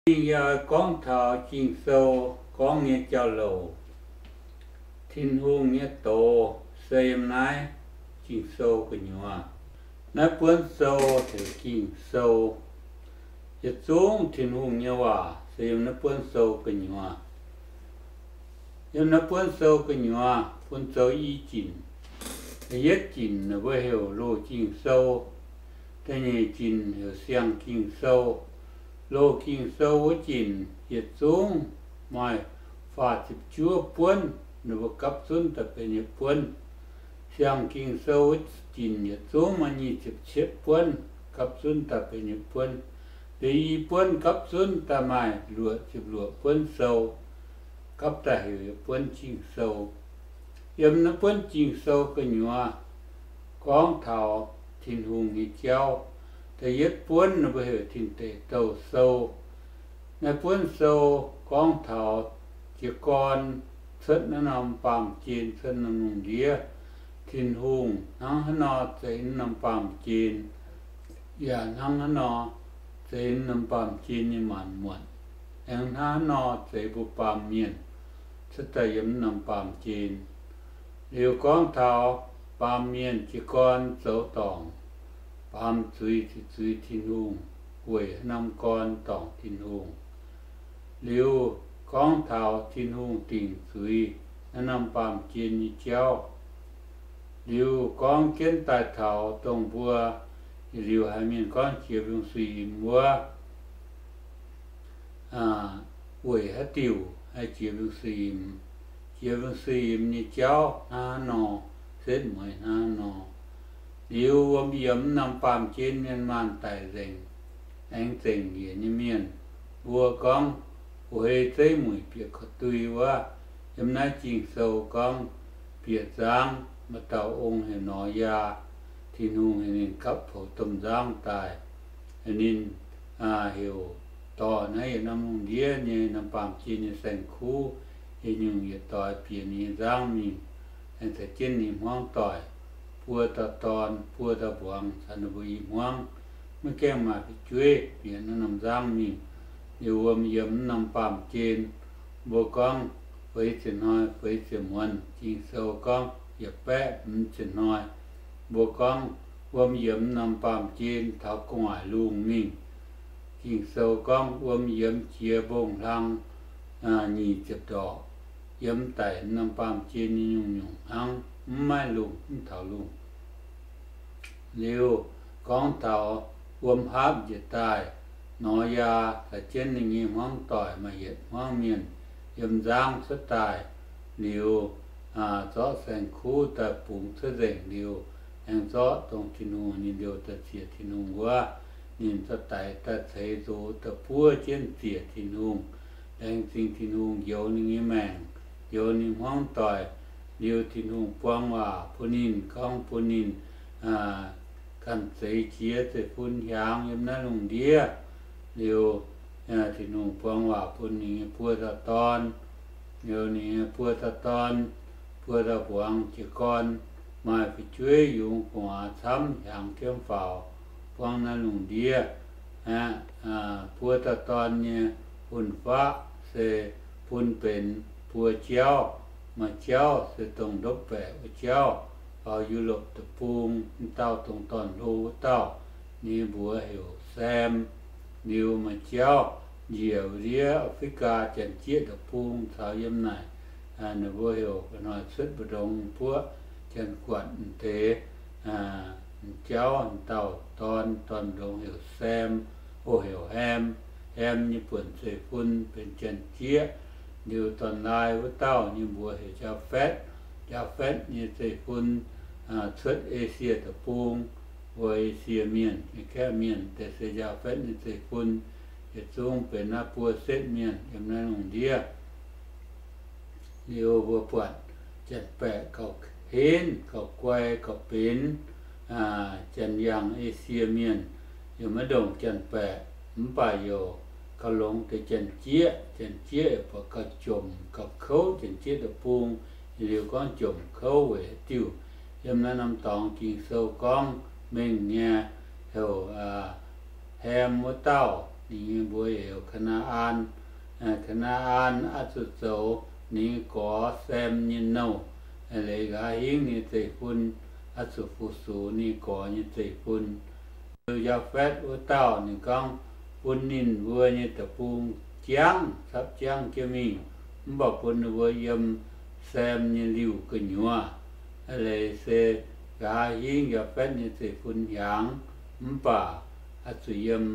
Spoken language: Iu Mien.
Ih yaac gorngv taux Ging-Sou gorngv nyei jauv-louc. Tin-Hungh nyei doz se yiem naaiv Ging-Sou gu'nyuoz. Naaiv buonv sou heuc Ging-Sou. Yietc zungv Tin-Hungh nyei waac se yiem naaiv buonv sou gu'nyuoz. Yiem naaiv buonv sou gu'nyuoz bun zoux i jinc. Da'yietv jinc ninh mbuo heuc Loz-Ging-Sou. Da'nyeic jinc heuc Siang-Ging-Sou. Loz-Ging-Sou wuov jinc yietc zungv maaih faah ziepc juov buonv, ninh mbuo gapv zunv daaih benx yietc buonv. Siang-Ging-Sou wuov jinc yietc zungv maaih nyic ziepc cietv buonv, gapv zunv daaih benx yietc buonv. Liuz i buonv gapv zunv daaih maaih luoqc ziepc luoqc buonv sou, gapv daaih heuc yietc buonv Ging-Sou. Yiem naaiv buonv Ging-Sou gu'nyuoz gorngv taux Tin-Hungh nyei jauv. Da'yietv buonv ninh mbuo heuc Tin Deic Douh Sou. Naaiv buonv sou gorngv taux jiez gorn cuotv naaiv norm baamh gen, cuotv norm lungh ndiev. Tin-Hungh hnangv haaix nor zeix naaiv norm baamh gen, yaac hnangv haaix nor zeix naaiv norm baamh gen nyei maanc muotc, aengx hnangv haaix nor zeix mbuo baamh mienh cuotv daaih yiem naaiv norm baamh gen. Liuz gorngv taux baamh mienh jiez gorn zoux dorngc, baamz zuiz ziqc zuiz Tin-Hungh, weic haaix norm gorn dorngc Tin-Hungh. Liuz gorngv taux Tin-Hungh dingc zuiz naaiv norm baamh gen nyei jauv. Liuz gorngv jienv daaih taux dongh mbuo, liuz haiz mienh gorngv jiex mbiungc suiv-imx wuov, weic haaix diuc haih jiex mbiungc suiv-imx, jiex mbiungc suiv-imx nyei jauv hnangv haaix nor, setv mueiz hnangv haaix nor. Liuz wuom yiemx norm baamh gen mienh maanh daic nzengc, aengx zengc njiec nyei mienh, mbuo gorngv, Fu-hei zeiv mueic bieqc korv-dui wuov. Yiem naaiv Ging-Sou gorngv bieqc nzangv, maaih dauh ong heuc Noryaa, Tin-Hungh heuc ninh gapv poux domh nzangv daaih. Ninh heuc dorh naaiv yietc norm lungh ndiev nyei norm baamh gen nyei saeng-kuv yietc nyungc yietc doix bieqc ninh nyei nzangv mingh, aengx caux jienv ninh hmuangv doic, buo dauh dorn, buo dauh mbuangz caux ninh mbuo i hmuangv, maiv gaengh maaih fu'jueiv, bieqc naaiv norm nzangv mingh. Liuz wuom yiemx norm baamh gen, mbuo gorngv feix ziepc hnoi feix ziepc muonz. Ging-Sou gorngv yietc baeqv hmz ziepc hnoi, mbuo gorngv wuom yiemx norm baamh gen taux gu'nguaaic lungh mingh. Ging-Sou gorngv wuom yiemx jiex mbong-hlang nyic ziepc ndorqc, yiem daic norm baamh gen nyei nyungc-nyungc hnangv, mv maaih lungh, mv taux lungh. Liuz gorngv taux wuom haapv njiec daaih, Noryaa caux jienv ninh nyei hmuangv doic maaih yietc hmuangv mienh yiem nzangv cuotv daaih. Liuz zorqv saeng-kuv daaih bungx cuotv nzengc liuz, aengx zorqv dongh Tin-Hungh ninh liouh daaih ziec Tin-Hungh wuov, ninh za'daix daaih ceix nzox daaih buov jienv ziec Tin-Hungh. Laengz zingh Tin-Hungh njoux ninh nyei maengc, njoux ninh hmuangv doic. Liuz Tin-Hungh buang waac bun ninh, gorngv bun ninh ganh zeix jiex zeiv-fun hiaangx yiem naaiv lungh ndiev. Liuz Tin-Hungh buang waac bun ninh nyei buo dauh dorn. Liuz ninh nyei buo dauh dorn, buo dauh mbuangz jiez gorn, maaih fu'jueiv yungz gu'nguaaz camv hiaangx jienv faaux buangv naaiv lungh ndiev aqv. Buo dauh dorn nyei fun-faqv se bun benx buo jauv. Maaih jauv se dongh ndopv baeqc wuov jauv, faaux Yu^lopc deic-bung, m'dauh dongh dorn-hlo wuov dauh, ninh mbuox heuc Sam. Liuz maaih jauv njiec wuov ndiev Africa Janx-Jieqv deic-bung caux yiem naaic, ninh mbuo heuc hnoi cuotv mbu'ndongx buoqv Janx-Guatc m'deix. M'jauv m'dauh dorn, dorn-ndongx heuc Sam, o, heuc Ham. Ham nyei buonc zeiv-fun benx Janx-Jieqv. Liuz dorn-laai wuov dauh ninh mbuox heuc Jaafetv. Jaafetv nyei zeiv-fun cuotv Esie deic-bung, mbuo Esie mienh, Meiv-Kaeqv mienh, deix se Jaafetv nyei zeiv-fun. Yietc zungv benx naaiv buo setv mienh yiem naaiv lungh ndiev. Liuz mbuo buatc janx-baeqc gauh henv, gauh guai, gauh benx. Janx-yangh Esie mienh yaac maiv ndongc janx-baeqc, mv baac yaac gauh longx deix Janx-Jieqv. Janx-Jieqv yaac buatc gauh jomc gauh kouv Janx-Jieqv deic-bung. Liuz gorngv jomc kouv weic haaix diuc, yiem naaiv norm dorngx Ging-Sou gorngv mengh nyei, heuc Ham wuov dauh, Ninh nyei mbuox heuc Kaa^naa^an. Kaa^naa^an oix zuqc zoux ninh nyei gorx Sem nyei nouh, leiz nqa'haav hingv nyei zeiv-fun, oix zuqc fu-sux ninh gorx nyei zeiv-fun. Liuz Yaafetv wuov dauh ninh gorngv, bun ninh mbuo nyei deic-bung jangv, capv jangv jienv mingh, mv baac bun ninh mbuo yiem Sem nyei liuh gu'nyuoz. Leiz se nqa'haav hingv Yaafetv nyei zeiv-fun hiaangx, mv baac oix zuqc yiem